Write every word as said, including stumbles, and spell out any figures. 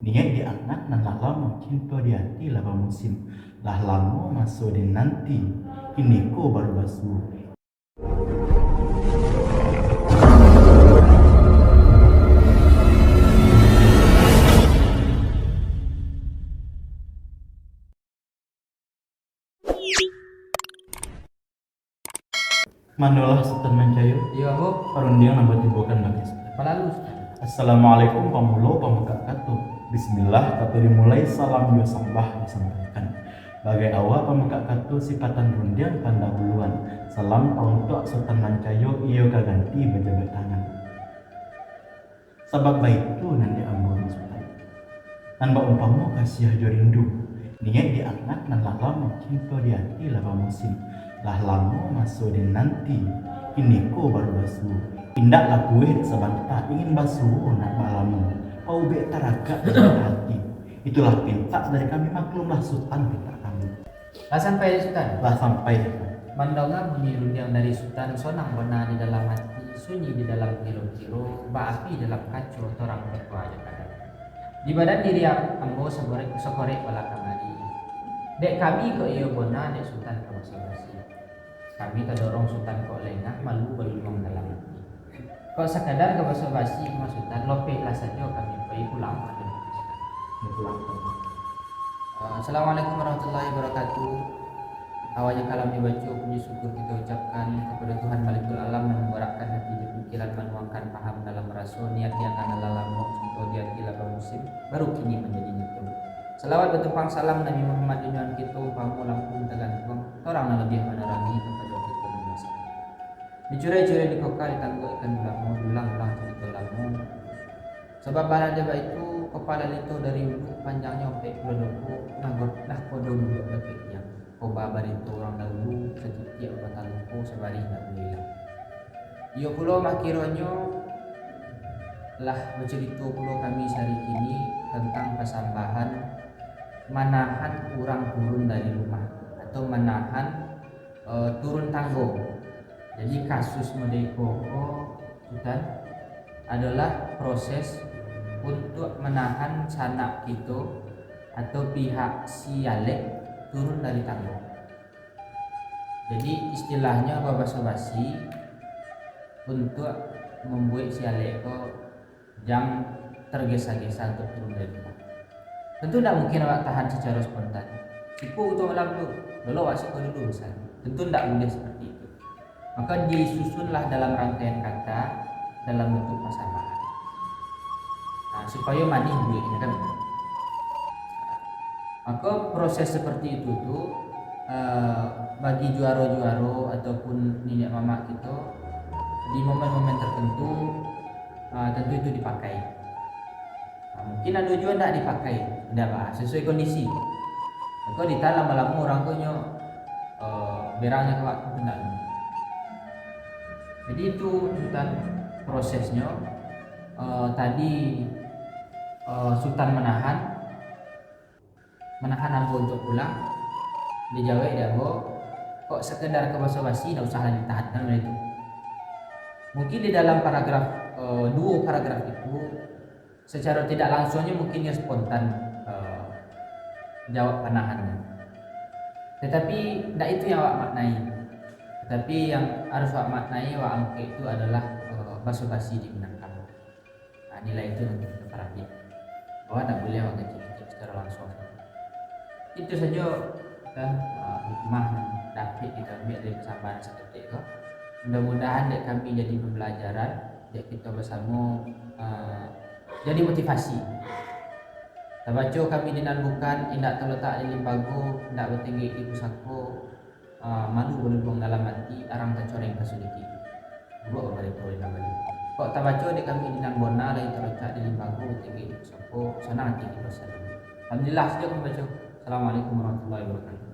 Niaik di angan nan lah lamo, cinto di ati lah bamusim. Lah lamo maso dinanti, kiniko baru basuo. Manolah Sutan Mancayo? Iyo, Ambo. Parundiang nan batibokan bagi Sutan. Malalu, Sutan. Assalamualaikum, pamulo pamukak kato. Bismillah, kato dimulai, salam jo sambah disampaikan. Bagai awa pamukak kato, sipatan rundiang pandahuluan. Salam pauntuak Sutan Mancayo, iyo ka ganti bajabat tangan. Sabab baitu nan di ambo ni, Sutan. Nan baumpamo kasiah jo rindu, niaik di angan nan lah lamo, cinto di ati lah bamusim. Lah lamo maso dinanti, kiniko baru basuo. Indak labuah dek sabanta, ingin basuo nak balamo. Paubek taragak dari hati. Itulah pintak dari kami, maklumlah Sutan pintak kami. Lah sampai, Sutan? Lah sampai. Mandonga bunyi rundiang dari Sutan, sonang bana di dalam ati, sunyi di dalam kiro-kiro, baapi dalam kaco, torang berdua jo kadang. Di badan diri ambo sakorek, sakorek balakang ari. Dek kami kok iyo bona, dek Sutan ka basa-basi. Kami tadorong Sutan kok lengah, malu baluduang dalam ati. Kok sakadar ka basa-basi, Sutan, lopehlah sajo kami pai pulang. Pulang. Eh, Assalamualaikum warahmatullahi wabarakatuh. Awalnya kalam dibaco, puji syukur kita ucapkan kepada Tuhan Malikul Alam yang memberatkan hati dan pikiran, manuangkan paham dalam raso, niat yang angan lah lamo, cinto di ati lah bamusim, baru kini manjadi nyato. Salawat batumpang salam Nabi Muhammad, junjuan kito, umpamo lampu tagantuang, torang nan labiah manerangi kapado kito nan basa. Dicurai-curai dikoka, ditangguak ikan ulamo, diulang-ulang carito lamo. Sabab bana dek baitu, kapalo lito dari ulu, panjangnyo ampek puluah doko, nah go-, nah kodo duduak dakek tiang. Koba barito urang dahulu, satitiak batang luko, sabarih indak buliah ilang. Iyo pulo, mah kironyo lah bacarito pulo kami sahari kini tantang pasambahan manahan urang turun dari rumah, atau manahan, eh, turun tanggo. Jadi, kasus model iko ko, Sutan, adolah proses untuak manahan sanak kito atau pihak si alek turun dari tanggo. Jadi, istilahnyo babaso-basi untuak mambuek si alek ko jan tergesa-gesa untuak turun dari rumah. Tentu ndak mungkin awak tahan sacaro spontan. Siko tu malam tu, lolok awak siko dulu, misal. Tentu ndak buliah seperti itu. Maka disusunlah dalam rangkaian kata, dalam bentuk pasambahan. Nah, supayo manih buliahnya kan. Maka proses seperti itu tu, eh, bagi juaro-juaro ataupun niniak mamak kito, di momen-momen tertentu, eh, tentu itu dipakai. Nah, mungkin ado juo ndak dipakai, ndak ba, sesuai kondisi. Mako ditahan lamo-lamo urang ko nyo, eh, berangnyo ka waktu tu ndak. Jadi itu Sutan prosesnyo, eh, tadi, eh, Sutan manahan, manahan ambo untuak pulang, dijawek dek ambo, kok sekedar ka basa-basi, ndak usahlah ditahankan oleh itu. Mungkin di dalam paragraf, eh, duo paragraf itu, secara tidak langsungnya mungkin dia spontan, eh, jawab panahannya. Tetapi tidak itu yang awak maknai. Tetapi yang harus awak maknai, awak angkek itu adalah, eh, basa-basi di Minangkabau. Nah, nilai itu yang kita perhatikan. Bahwa tidak boleh awak kecek-kecek secara langsung. Itu saja, kan, eh, hikmah yang dapat kita ambil dari persambahan saketek itu. Mudah-mudahan dek kami jadi pembelajaran, dek kita bersama, eh, jadi motivasi. Tabaco kami di nan bukan, indak taletak di limbago, indak batinggek di pusako, ah, malu baluduang dalam ati, arang tacoreng ka sudiki. Buruak babarito di nan bana. Kok tabaco dek kami di nan bona, lai tarocak di limbago, batinggek di pusako, sanang ati di pusako. Alhamdulillah, sajo kami baco. Assalamualaikum warahmatullahi wabarakatuh.